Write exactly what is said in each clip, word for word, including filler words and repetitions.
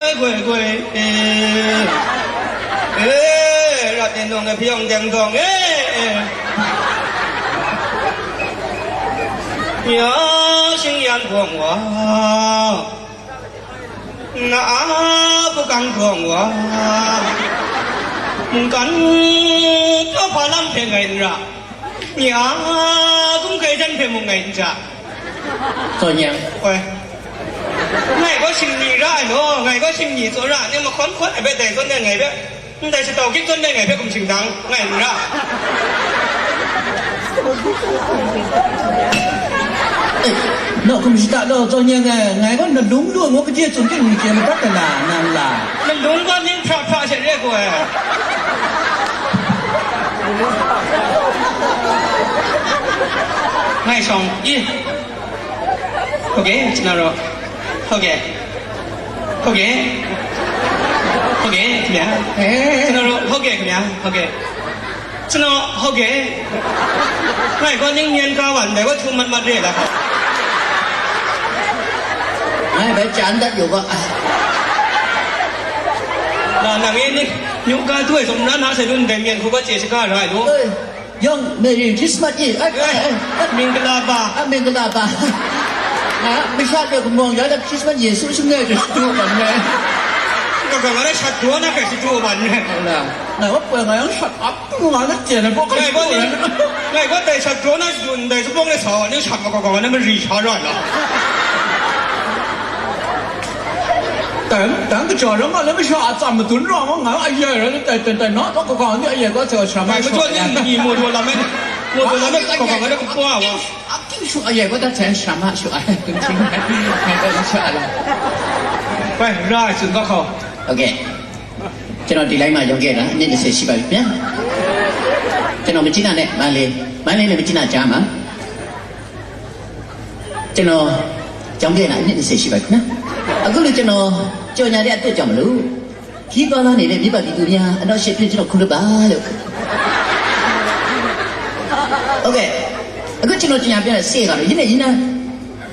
Goi, goi, eh. Eh, rat e nung e hpyawng deng dawng, eh, eh. Ya shing yan bawng wa, na a pakang dawng wa, mungkan taw hpa lam hpe ngai n ra, nye a kum kai jan hpe mung ngai n ja. Zawn yang. Oi. Ngai gaw shing ni ra ai law, ngai gaw shing ni tsaw ra, nang mahkawn hkawn ai hpe dai zawn ai ngai hpe, ndai shatau gyit zawn ai ngai hpe kum shingdang ngai n ra. Eh, naw hkum shata law, zawn yang e, ngai gaw nalung lu ai ngu, kaji tsun ting n chye madat ai na, nang la. Nalung gaw ning hpra hpra she re gaw ai. Ngai shawng i. ဟုတ်ကဲ့ ကျွန်တော်တို့ ဟုတ်ကဲ့ ဟုတ်ကဲ့ ဟုတ်ကဲ့ခင်ဗျာ အဲ ကျွန်တော်တို့ ဟုတ်ကဲ့ခင်ဗျာ ဟုတ်ကဲ့ ကျွန်တော် ဟုတ်ကဲ့ ငါ့ကို နင်းညံကားပါနဲ့ ကို ထူမတ်မတ်လေးလား ငါ့ဘက်ကြမ်းတတ်อยู่ก็ ဒါနငယ်နေညူကားတွေ့စုံနန်းဟာဆယ်ဒုန်ဒဲ့ငယ်ခုကကျေစကားရလို့ Yawng Merry Christmas i, ai, ai, ai, ai. မင်္ဂလာပါ a, mingala ba. A, masha de kumawng ya da Christmas Yesu shim ne de shadu ban ne. Ka ka ngare shadu na ka shadu ban ne. Ala, na wa pwe nga yang shut up, nga na je ne bo ka. Ngai ko ni, ngai ko dai shadu na shadu, dai shadu ne sa, ni shadu ko ko ne mari sha ra la. Tang, tang ka jaw ram ma le masha a tsam madun rawng nga a ye ra le tai tai tai na, to ko ko ni a ye ko cha sha ma. Ngai ko ni ni mo do la me, mo do la me ko ko ne ko wa. A king shu a ye ko ta cha sha ma shu a. Kun ting. Ngai ko sha la. Bai, ra sun ko ko. Okay. ကျွန်တော်ဒီလိုင်းမှာရောက်ခဲ့တာနှစ်နှစ်ဆယ်ရှိပါပြီခင်ဗျာကျွန်တော်မကြီးနာနဲ့မလေးမလေးနဲ့မကြီးနာကြားမှာကျွန်တော်ကြောင်းခဲ့တာနှစ်နှစ်ဆယ်ရှိပါပြီခင်ဗျာအခုလိုကျွန်တော်ကြော်ညာတဲ့အတွက်ကြောင့်မလို့ခီးသွားလာနေတဲ့မိဘပြည်သူများအနောက်ရှေ့ပြုကျွန်တော်ခုလိုပါလို့ဟုတ်ကဲ့အခုကျွန်တော်ကြော်ညာပြတဲ့စေကတော့ယနေ့ယနေ့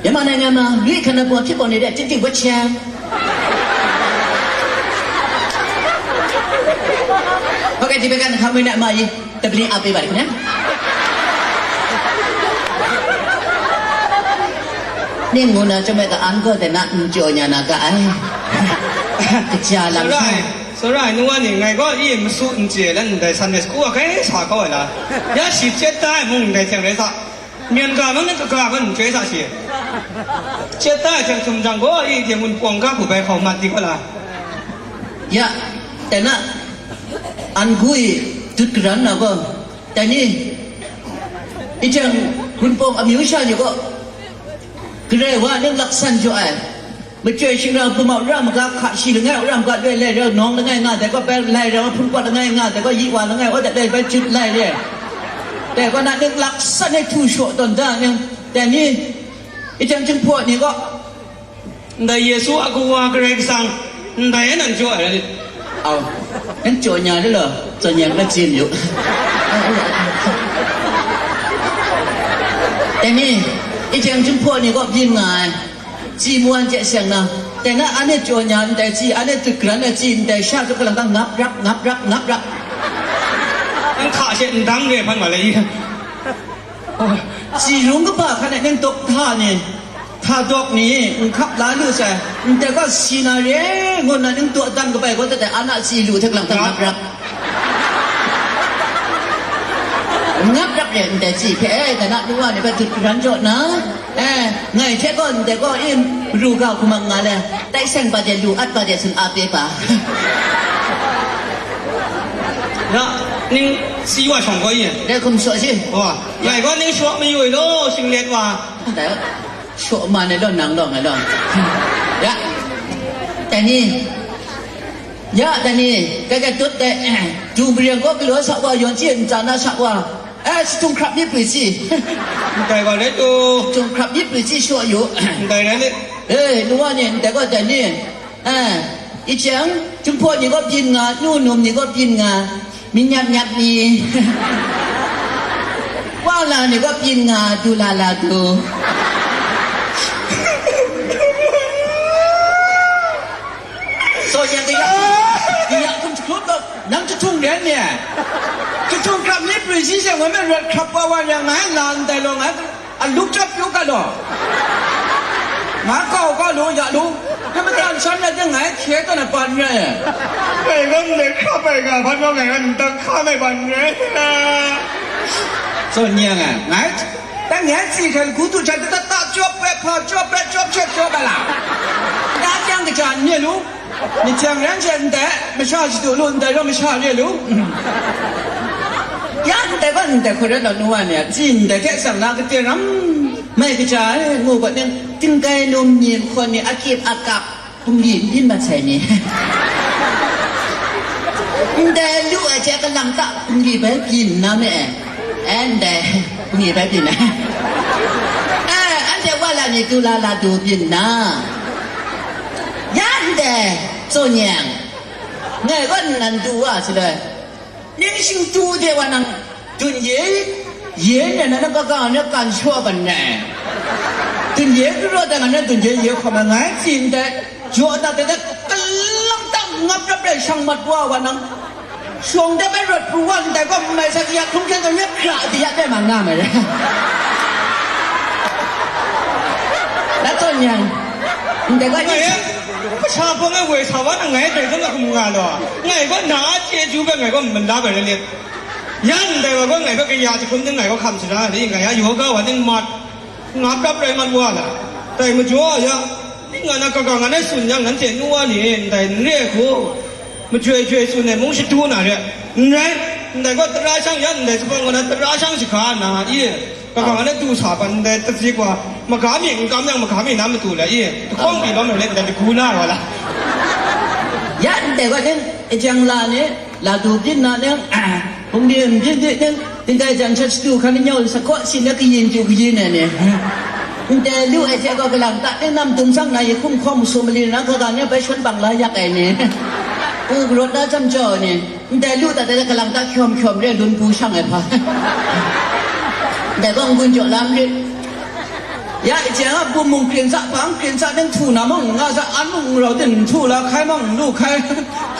မြန်မာနိုင်ငံမှာလူ့အခမ်းအနားပေါ်ဖြစ်ပေါ်နေတဲ့တင့်တင့်ဝက်ချံဟုတ်ကဲ့ဒီဘက်ကနှာခေါင်းမွေးနဲ့အမကြီးတပလင်းအားပေးပါတယ်ခင်ဗျာနေငိုနာကြမဲ့ကအန်ကောတဲ့နာကြော်ညာနာကအဲကြလာ ဆိုရရင်နူဝါနေငိုင်ကောအီမဆူအင်ကျေလန်ဒဲဆန်နေစကူအခဲစာကောလာရရှိချက်တိုင်းမုန်ဒဲဆင်ရဲစာ Myen ga nang ne kaga kan nchui sa shi. Chet ta chang sum jang gaw, i de mun pawng ga ku bai hkau mat di gaw la. Ya, tana, an gui, tut karan na gaw, tani, i chang, gun pawng amyu sha ni gaw, grai wa ning laksan jaw ai. Machyoi shingra bumau ra maga hka shi langai ra maga loi lai ra nawng langai nga dai gaw bai lai ra hpun kwat langai nga dai gaw yi wa langai wa dat lai bai jut lai re. Dai gaw na ning laksan ai htu shaw tawn da ning dai ni i jang jinghpaw ni gaw ndai Yesu a kawa Karai Kasang ndai nan jaw ai rai. Au, nan jaw nya le law, jaw nya na jin yu. Dai ni i jang jinghpaw ni gaw byin nga ai. Ji mu an hte seng na, dai na, anhte jaw nya ndai ji, anhte dut garan ai ji ndai sha jaw galang ta ngap rap, ngap rap, ngap rap. N hka she n dang re hpan ma lai i. Ji rung kaba hkan e ning dawk hta ni, hta dawk ni, n hkap la lu sai, ndai gaw si na re, ngu nna ning daw dan kabai gaw, dai an a ji lu hte galang ta ngap rap. Ngap rap re ndai ji hpe, dai na, nu wa ni hpe dut garan jaw na, Eh, ngai hte gaw ndai gaw i ru ga hkumang nga le, tai seng ba de lu at ba de tsun a pe ba. Na, ning si wa shawng gaw i? Dai hkum shaw si. Wa, ngai gaw ning shaw mayu i law, shinglet wa. Dai, shaw ma ne law, nang law, ngai law. Ya, dai ni, ya, dai ni, kai kai tut dai, eh, du maren gaw galaw sa wa, yawn chye ntsa na sa wa. Eh, shachyung hkrap myit pwi si. Ndai gaw rai tu. Shachyung hkrap myit pwi si shaw yu. Ndai rai le. Eh, nu wa ni, ndai gaw dai ni. Eh, i chyang, jinghpaw ni gaw byin nga, nu num ni gaw byin nga, mi nyap nyap ni. Wa la ni gaw byin nga, du la la du. So, yang kaya, kaya kum chukut ko, nang chutung ren ni. Chutung krap ni prisi se ngome rat krap pa wa yang ngai lan dai lo ngai. A luk chap yu ka lo. Nga kau ka lo ya lo. Ka matan san na de ngai khe ka na pan re. Ngai wan le krap ai ga ban lo ngai wan dang kha nai ban re. So, nyang a, ngai, ta ngai si kan ku tu cha ta ta chop pe pa chop pe chop chop chop la. Da jang ka cha ni lu. Myit hkyang ran she ndai, masha shadu lu ndai rau masha re lu. Ya ndai gaw ndai hkoi rai law nu wa ni a, tsi ndai hte sang na kate ram mai kaja ai, ngu gaw ning, tingkai num ni, nhkawn ni, akip akap, hpungli n byin mat sai ni. Ndai lu ai hte kalang ta hpungli bai byin na me ai. Ndai hpungli bai byin ai. Eh, anhte wa la ni tu la la du byin na. Ya ndai, Tsaw Nyang, ngai gaw nnan du wa shaloi, ning shingtu de wa nang dun ye, ye ne na, na kaga ne kan shaw ban ne. Dun ye karaw da nga ne dun ye ye hkawm ai ngai tsin dai, jaw da de, kalang tak ngap rap rai shang mat wa wa nang, Shawng de bai rawt pru wa ndai gaw, mai sa ya hkrung hkyen gaw, ya hkra di ya de ma nga mai re. La tawn yang, ndai gaw, ngai, masha pawng e woi sa wa na ngai dai zawn la hkum nga law, ngai gaw na a chyeju bai ngai gaw mala bai re let. Yan ndai wa gaw ngai gaw kaya jahkum ning ngai gaw hkam sara ni, ngai ya yoga wa ning mat. Nga prap rai mat wa la, dai majaw a ya, ning nga na kaga nga na tsun yang, nanhte nu wa ni ndai n re ai hku, majoi joi tsun ai mung shadu na re, n rai, ndai gaw tara shang yan, ndai sabang gaw na tara shang shaga na i, kaga nga na du sa ban ndai tatsi wa, maga mi n kam yang, maga mi na matu la i, dahkawng pyi lawm ai let ndai dagu na ai wa la. Ya ndai gaw ning, e jang la ni, Ladu byin na neng, hpung di n byin di neng, tingkai jan shat shatu hkan nyau sa kaw si na kayin kyu kayin ai ni. Ndai lu ai hte gaw kalang ta neng nam dum sang na yi hkum hkawm su mali na kaga ni bai shon bang la yak ai ni. U karawt na jam jau ni. Ndai lu ta de kalang ta hkyawm hkyawm re lun bu shang ai hpa. Ndai gaw n-gun jaw lam rit. Ya, i chyen a bum mung kring sa, hpang kring sa, nang htu na mung n nga sa, an mung n rau din, n htu la hkai mung n lu hkai,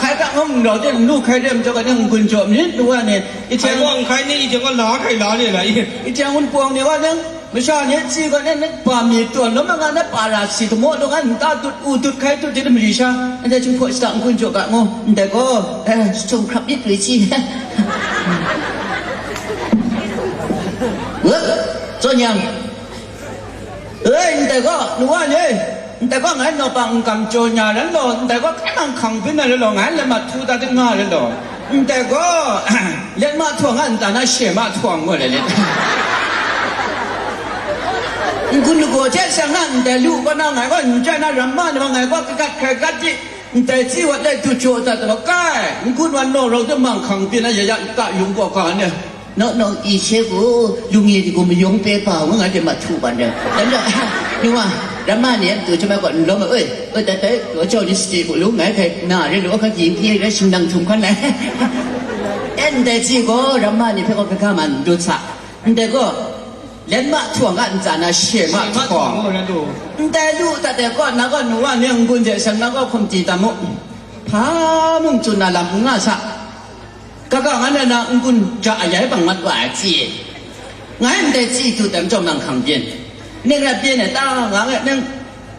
hkai tak mung n rau din, n lu hkai dem jaw ga nang n-gun jaw myit, nu wa ni, i chyen, hkai mung hkai ni, i chyen gaw la hkai la ni la i. I chyen wunpawng ni wa nang, masha ni tsi gaw nang, nang pa mi tawn lawm nga na pa ra si, damaw lawm nga, nta dut, u dut hkai dut dit mari sha, ndai chyum hpaw shada n-gun jaw ga ngu, ndai gaw, eh, jahtum hkrap myit lu i si. Wut, zawn yang. Ei, ndai gaw, nu wa ni, ndai gaw ngai nawpang n kam jaw nya ran law, ndai gaw hkrai nang hkang byin na rai law, ngai let mat htu dat nga rai law, ndai gaw, let ma htuang a nta na she ma htuang ngu ai let. N-gun lagaw hte seng na ndai lu kaw na ngai gaw n chyai na ram ma ni ma ngai gaw kagat hkrai gat di, ndai tsi wat lai du jaw dat gaw kai, n-gun wan naw rau de mang hkang byin na ya ya nta yung gaw ga ni. Nawk nawk i she ku, lung ye di ku mayawng pe pa ngu nga de ma htu ban de. Dan da, nu wa, ram ma ni a matu chyam ai gaw n lawm ai, oi, oi, tai tai, gaw jau ni sadi ku lu ngai hkai na re lu, hkai ging hkye re shing nang htum hkan lai. E ndai tsi gaw, ram ma ni hpe gaw hkra hkra man dut sa. Ndai gaw, let ma htuang a ntsa na she ma htuang. Ndai lu dat ai gaw, na gaw nu wa ni n-gun de seng na gaw hkum ti tam mu. Hpa mung tsun na lam n nga sa. Kaga nga na na n-gun ja ayai bang mat wa ai tsi e. Ngai ndai tsi tu tam chyawm nang hkang byin. Ning rai byin ai ta nga ngai nang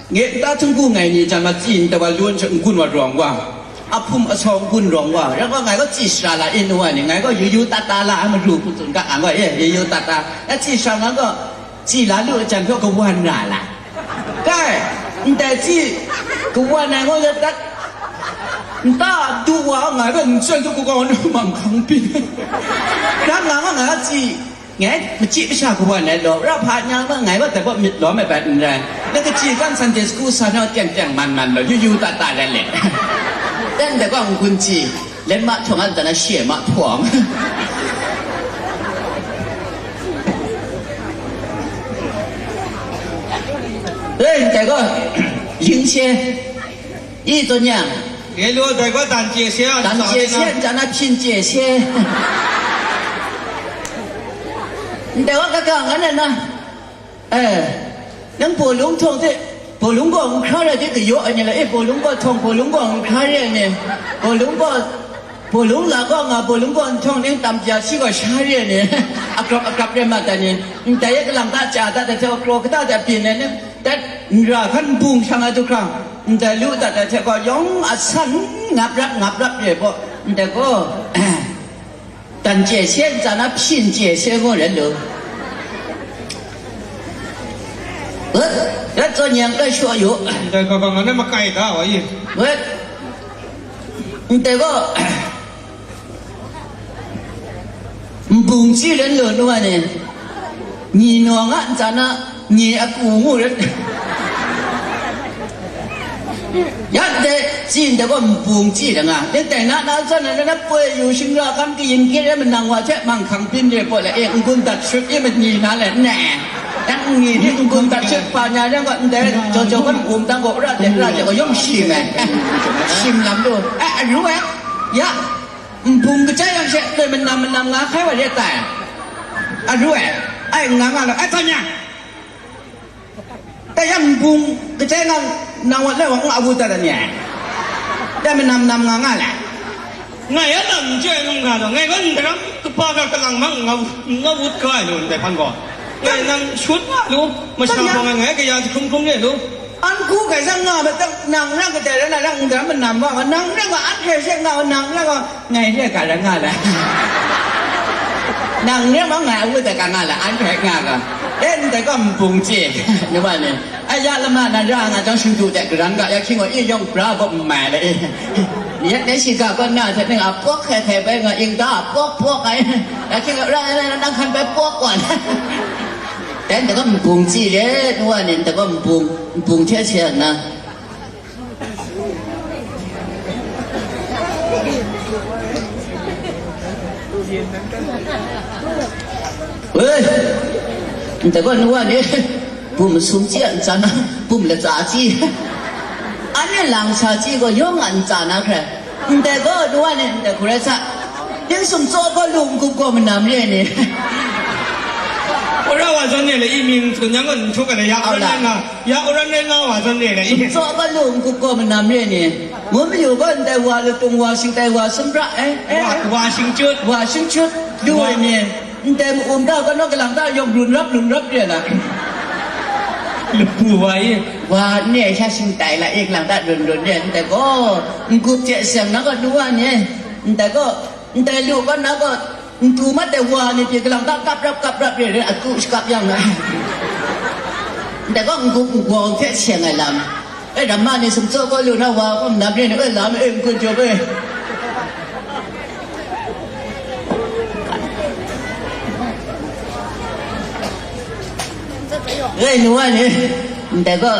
nge nta htung gu ngai ni jan ma tsi n tawa lun hte n-gun wa rawng wa. A hpum a sau n-gun rawng wa. Rai gaw ngai gaw tsi shara la in wa ni ngai gaw yu yu ta ta la ai maru hku tsun ga ngai gaw e yu yu ta ta. Na tsi shara nga gaw tsi la lu a jan gaw kawan ra la. Kai, ndai tsi, kawan ai ngaw ya dat, nta du wa nga ai, ba ncen du kaga nu mang hkang pyi. Nang nga nga nga tsi, ngai, machyi masha kawan ai law, ra hpa nya ma ngai, ba dai baw myit lawm ai bat n rai. Na kachyi kan Sunday school sa na teng teng man man law, yu yu ta ta rai le. Teng dai gaw n-gun tsi, let ma htuang a, dan a she ma htuang. Ei, dai gaw, ling she, i zawn yang. Nge lu, dai gaw dan chye she a, dan chye she, nja na hpyin chye she. Ndai gaw kaga ngan na, eh, nang baw lung htawng hte, Bawlung gaw n hkra rai di, kayaw ai ni la, e, bawlung gaw htawng, bawlung gaw n hkra rai ai ni, bawlung gaw, bawlung la gaw nga, bawlung gaw n htawng ni, tam ja shi gaw sha rai ai ni, akrap akrap rai mat ai ni, ndai e kalang ta ja dat ai hte, kraw kata hte byin ai ni, dat n ra hkan nbung shang ai du hkra, ndai lu dat ai hte gaw, yawng a san ngap rap ngap rap re baw, ndai gaw, 胆界限 咱那品界限 我人都。呃，要做年个学友， Ndai kaw kaw nga na makai da wa i. 我，你这个，mbung chi ren lo nu wa ni, ni no nga n tsa na, ni a ku ngu ren. Ya de, tsi ndai gaw mbung tsi da nga. Dai na na zawn na na poi yu shing ra kam kayin kit re manang wa hte manghkang byin re poi la e, n-gun dat shut e ma ni na le ne. Dan ni ni n-gun dat shut pa nya ren gaw ndai jaw jaw kan gum dang gaw ra de ra de gaw yawng shim e. Shim lam lu. E, aru e. Ya. Mbung kachai yang she loi manam manam nga hkai wa re tai. Aru e. Ai, nga nga lo. Ai, tanya. Dai yang nbung kachai nga, nang wa lai wa nga a wu dat ai ni ai? Dai manam nam nga nga le? Ngai a lam n chyoi num ga taw, ngai gaw ndaram kapa ga kalang mang nga, nga wut ga ai lu ndai hpan gaw. Ngai nang shut nga lu, masha gaw ngai, ngai kaya jahkrum hkrum re lu. An hku gai sang nga ma tak, nang ran kadai rai na, nang ndaram manam wa, nang ran wa an hkrai she nga wa, nang ran wa, Ngai re ga rai nga le. Nang re ma ngai a wu de ga nga le, an hkrai nga ga. E, ndai gaw nbung chye, ni wa ni. Aya lama nan ra nga jang shingdu de garan ga, ya hkying gaw e yawng bra gaw n mai le e. Yet de shiga gaw na hte ning a pawk hkai hkai bai nga, ing da a pawk pawk ai. Ya hkying gaw ra ai, nang hkan bai pawk wa le. Dai ndai gaw nbung chye re, ni wa ni, ndai gaw nbung, nbung hte hte na. Woi, ndai gaw nu wa ni, bum sum chyi a ntsa na, bum latsa chyi. Anhte lang sa chyi gaw yawng a ntsa na hkrai. Ndai gaw nu wa ni, ndai hku rai sa. Ning sumtsaw gaw lu n-gup gaw manam re ai ni. Wora wa zawn e le, i mying tsun yang gaw n htuk ai le, ya Au la. Aran rai nga, ya aran rai nga wa zawn e le, i. Sumtsaw gaw lu n-gup gaw manam re ai ni. Ngun mayu gaw ndai wa latung wa shingtai wa sumra, eh, eh, Wa, eh. Wa shingchut. Wa shingchut, lu Wa. Ai ni. Ndai ma-um da gaw naw galang da yawng run rap, run rap re la. Lapu wa i. Wa ne sha shingtai la, i galang da run run re, ndai gaw. N-gup hte seng na gaw lu wa ni. Ndai gaw. Ndai lu gaw na gaw, ntu mat ai wa ni pyi galang ta kap rap, kap rap re re, akru shakap yang ai. Ndai gaw n-gup n-gawng hte seng ai lam. E, ramma ni sumtsaw gaw lu na wa gaw, nap re ni, e, lam e, n-gun jaw e. E, nu wa ni, ndai gaw,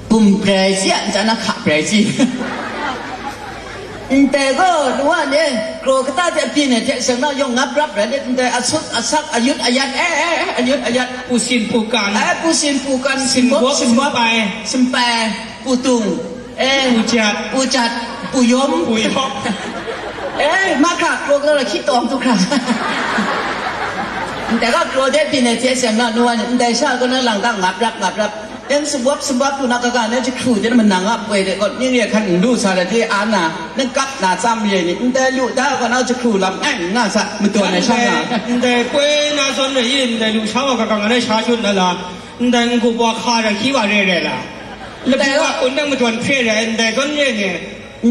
Bum brai si a, nta na hka brai si. Ndai gaw, nu wa ni, kraw kata hte byin ai hte seng na yawng ngap rap rai let, ndai asut asak, ayut ayat, eh, eh, eh, ayut ayat. Pusin pukan. Eh, pusin pukan, simbop, simbop, simbop, simpai. Simpai, putung, eh, pujat. Pujat, puyom. Puyom. Eh, mahkra, kraw kata la hkyit tawng tu hkra. Ndai gaw kraw de byin ai hte seng na, nu wa ni, ndai sha gaw na lang ga ngap rap, ngap rap. Yan sumwap sumwap tu na kaga na jahkru de manang a poi de gaw, mying re hkan n lu sa de, de a na, na kap na tsam re ni, ndai lu da gaw na jahkru lam ai nga sa, madawn ai sha nga. Ndai, ndai poi na zawn re i, ndai lu sha wa kaga nga na sha shut na la, ndai n-gup wa hka ra hkyi wa re re la. Lapu wa kun na madawn hpre re, ndai zawn re ni.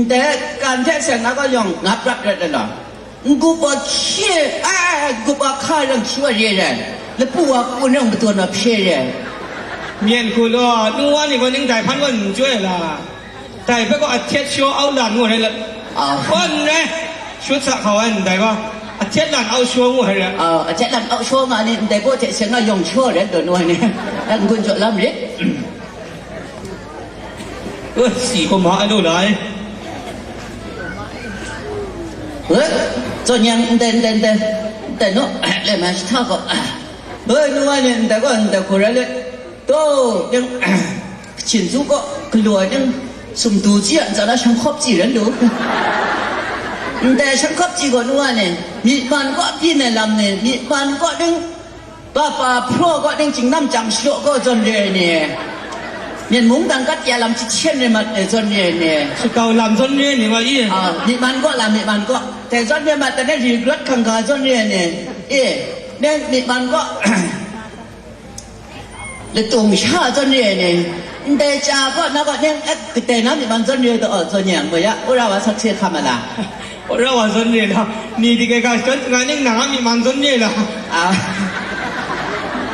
Ndai kan hte seng na gaw yawng ngap rap rat ai law. N-gup wa hkye, a, n-gup wa hka rang hkye wa re ai, lapu wa kun rang madawn wa hpye re ai. Myen hku law, nu wa ni gaw ning dai hpan gaw n chyoi ai la? Dai hpe gaw ahtet shaw au lan ngu ai la? Ah. Gaw n rai, shut sa hkau ai ndai gaw, ahtet lan au shaw ngu ai re. Ah, ahtet lan au shaw nga ni, ndai gaw hte seng nga yawng shaw re, daw nu ai ni. N-gun jaw lam rit. Eh, si hkawm ma ai lu lai. Eh, zawn yang, ndai, ndai, ndai, ndai, no, le ma shi hta gaw. Eh, nu wa ni, ndai gaw, ndai hku rai let. Taw, yang, kachin su gaw, galaw yang, sumtu ji a, nza na shanghkawp ji ran lu. Ndai shanghkawp ji gaw, nu wa ni, myi man gaw byin ai lam ni, myi man gaw ding, Kapa hpraw kaw ning, Jingnam Jang Shadaw kaw zawn re ai ni, Myen mungdan kat ya lam chyahten re mat ai zawn re ai ni, Shakau lam zawn re ai ni wa i? Ah, myi man kaw la, myi man kaw. Dai zawn re mat dan e, ri grat hkangga zawn re ai ni, e, nang myi man kaw. Latung sha zawn re ai ni, ndai cha kaw na kaw nang, eh, kadai na myi man zawn re ai taw, zawn yang, mo ya, ura wa sakse hkam ai la? Ura wa zawn re la, ni di kai ga shadawn nga ning nang a myi man zawn re la? Ah.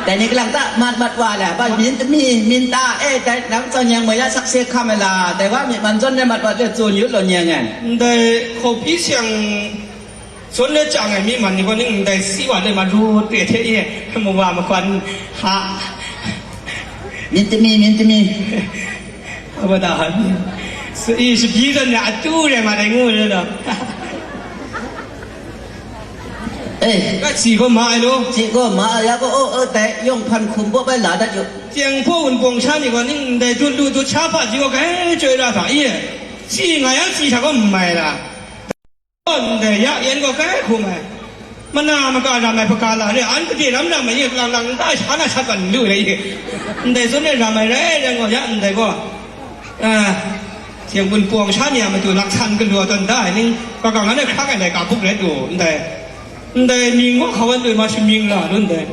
Dai ni kalang ta mat mat wa la, ba myin tami, myin ta, eh, dai nang zawn yang, mo ya, sakse hkam ai la, dai wa myi man zawn re mat wa le zawn yu law nyang ai. Ndai hkawpyi siang zawn le chyang ai myi man ni gaw ning ndai si wa le ma ru te hte e, mawa makwan, ha. Myin tami, myin tami. Aba da han. Sa i shabyi zawn ya atu re ma dai ngu re lo. Eh. Ka si gaw ma ai lo. Si gaw ma ai ya gaw, oh, oh, dai yawng hpan hkum baw bai la dat yu. Tiang hpaw wunpawng sha ni gaw ning ndai dut lu dut sha hpa ji gaw kai chyoi ra hta i? Si nga yang si sha gaw n mai la. Ndai ya yan gaw kai hkum ai. Mana maka ram ai hpaga la re, an kade ram ram ai, lang lang nta sha na shat ban lu re, ndai zawn e ram ai rai rai gaw, ya ndai gaw, ah, Seng bun pawng sha ni a matu laksan galaw tawn da ai ning, kagang anhte hkrak ai lai ga buk rai du, ndai, ndai mying gaw hkawan doi ma shamying la lu ndai.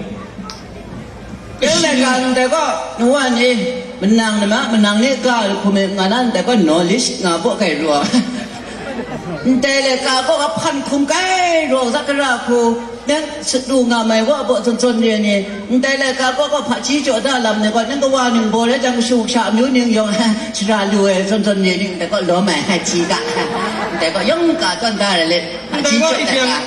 Dai laika ndai gaw, nu wa ni, manang ni ma, manang ni ga hkum e nga na, ndai gaw knowledge nga baw kai ru ai. Ndai laika gaw hpan hkum kai ru ai, zakra hku, nang sadu nga mai wa baw zawn zawn re ni, ndai laika gaw, gaw hpaji jaw da lam ni gaw, nang kawa ningbaw rai jang, shu sha amyu ning yawng, shara lu ai zawn zawn re ni, ndai gaw lawm ai, hti ga, ndai gaw yawng ka tawn da ra let, hpaji Ndai gaw jaw da ikyang, ga.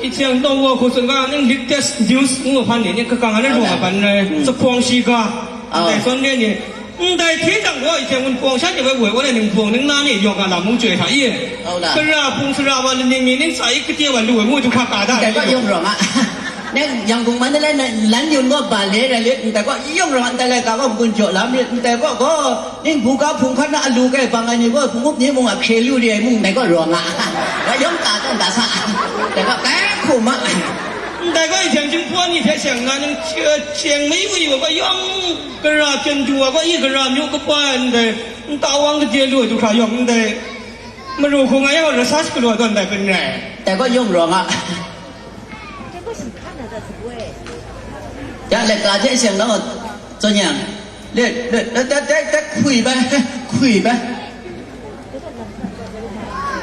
Ikyang taw wa hku tsun ga, ning latest news ngu hpan ni, ning kakang ai rai rung ai hpan rai, Hmm. Sa hpawng shi ga, Oh. Ndai zawn re ni, ndai hte jang gaw, ikyang wunpawng sha ni woi woi, woi ning hpawng ning na ni yawng a lam mung chyoi hta i? Oh, la. Sara hpung sara wa laning mi ning sa i kate wa lu ai ngu du hkra ka da Ndai gaw yawng rawng a. Nang Yangon man de lai na, lan yun gaw ba le rai lit, ndai gaw yawng rawng a, ndai laika gaw n-gun jaw lam rit, ndai gaw gaw, ning buga hpung hkan na alu kai bang ai ni gaw, hpung up ni mung a hkre lu re ai mung, ndai gaw rawng a. Wa yawng ka tawn da sa. Ndai gaw kai hkum a. Ndai gaw, ikyang jinghpaw ni hte seng nna, ning, eh, chyeng mai wi wa gaw yawng, gara pyen du wa gaw, i gara myu kapa ndai, nta wang kade lu ai du hkra yawng ndai, maru hku nga yawng, research galaw tawn ndai hpe n rai. Dai gaw yawng rawng a. Ya, laika hte seng gaw, zawn yang, le, le, le, dai, dai, dai hkwi bai, hkwi bai.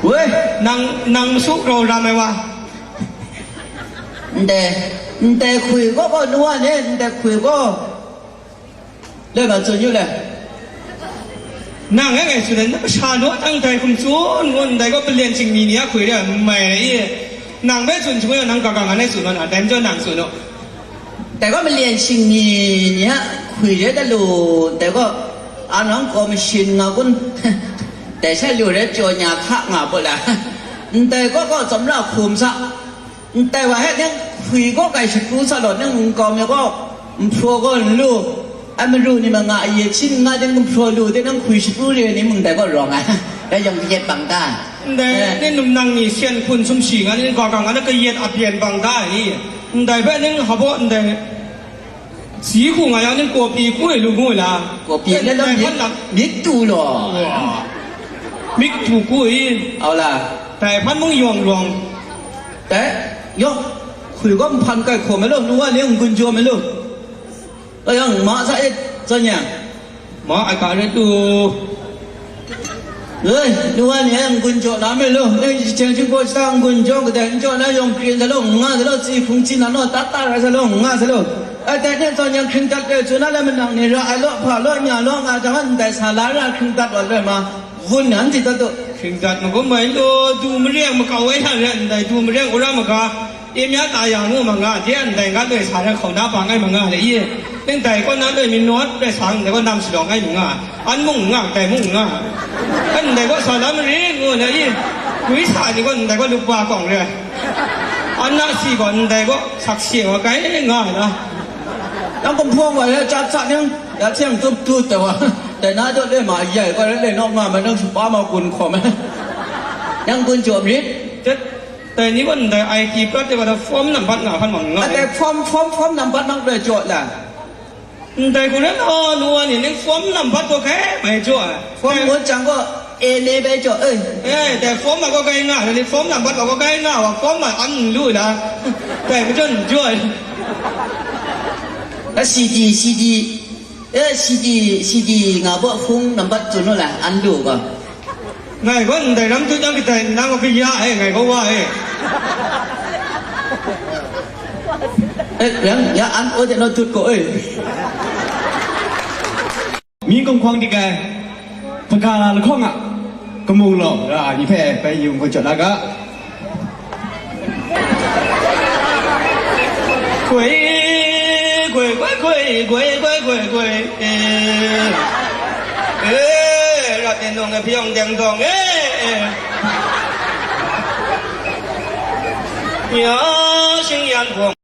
Woi, nang, nang masu rau ram ai wa. Ndai, ndai hkwi gaw gaw, nu wa ni, ndai hkwi gaw. Lai ma tsun yu le. Nang e ngai tsun ai, na masha naw tang dai hkum tsun ngun, ndai gaw palyen shingni ni a hkwi re ai, n mai ai i? Nang hpe tsun shangun, nang kagang ngan e tsun wa na, dai majaw nang tsun u. Dai gaw malyen shingni ni a hkwi re da lu, dai gaw, a nang kaw mashin nga kun, dai sha lu re pyaw nya hka nga pula, ndai gaw gaw tsawmra hkum sa, ndai wa he ning hkwi gaw kai shakru sa law, ning nkau mi gaw, nhpraw gaw n lu, a maru ni ma nga a ye hpyin nga ding nhpraw lu de, nang hkwi shakru re ni mung dai gaw rawng ai, dai yawng kayat bang ta. Ndai, eh, ni num nang ni syan hpun sumshi nga ni, gagang nga na kayat a byen bang ta ai ni? Ndai hpe ning hpaw ndai, si hku nga yang ning kawpyi kwi lu ngu la? Kawpyi le lam myit, myit tu law. Wa. Myit tu kwi. Au la. Dai hpan mung yawng rawng. Dai, yawng, hkwi gaw nhpan kai hkaw me law, nu wa ni n-gun jaw me law. Dai yang, ma sa e, zawn yang. Ma ai ga rai tu. Oi, nu wa ni n-gun jaw na me law, e, jahten jingbaw jahta n-gun jaw kadai, n jaw na yawng kring sa law, n nga sa law, tsi hpung tsi na naw, tat ta rai sa law, n nga sa law. Ai, dai hte zawn yang hkring dat ai, tsun na lai manang ni ra ai law, hpa law, nya law, nga jang, ndai sa la ra hkring dat wa loi ma, wun nan di dat tu. Hkring dat magum mai law, du mareng makau ai hta rai ndai, du mareng ura maga, Yin ya ta ya ngu ma nga, de ndai nga loi sa rai hkau na bang ai ma nga le i? Ning dai kaw na loi mi nawt rai sa, ndai kaw nam shalawng ai ma nga, an mung nga, dai mung nga. Kan ndai kaw sa lam ri ngu na i? Gwi sa ni kaw ndai kaw lup wa kawng re. An na si gaw ndai kaw sak she wa kai nga ai na. Nang kumhpawng wa ya chyat sa ning, ya chyeng tup tut taw wa. Dai na daw le ma yai gaw rai le nawk nga ma, nang shapa ma kun hkawm ai. Nang kun jaw marit. Jet. Dai ni gaw ndai I T prat de ga da form nambat nga hpan mung nga ai. Dai form, form, form nambat nang rai jaw la. Ndai hku rai na, nu wa ni ning form nambat gaw kai mai jaw ai. Form ngut jang gaw A ne bai jaw, eh. Eh, dai form ma gaw kai nga, ni form nambat ma gaw kai nga, wa form ma an lu la. Dai hku jaw n jaw ai. A C D, C D, eh, C D, C D nga baw hpung nambat tsun u la, an lu gaw. Ngai gaw ndai ram tut yang kadai nang gaw kaya e, ngai gaw wa e. Eh, yang, ya an o de no tut ko e. Mi kumhkawng dik ai, hpaga lahkawng a, kamu law, ra ni hpe bai yung hkau jaw la ga. Goi, goi, goi, goi, goi, goi, goi, goi, eh. Eh, rat e nung e hpyawng deng dawng e, eh. Ya, shing yan hpawng.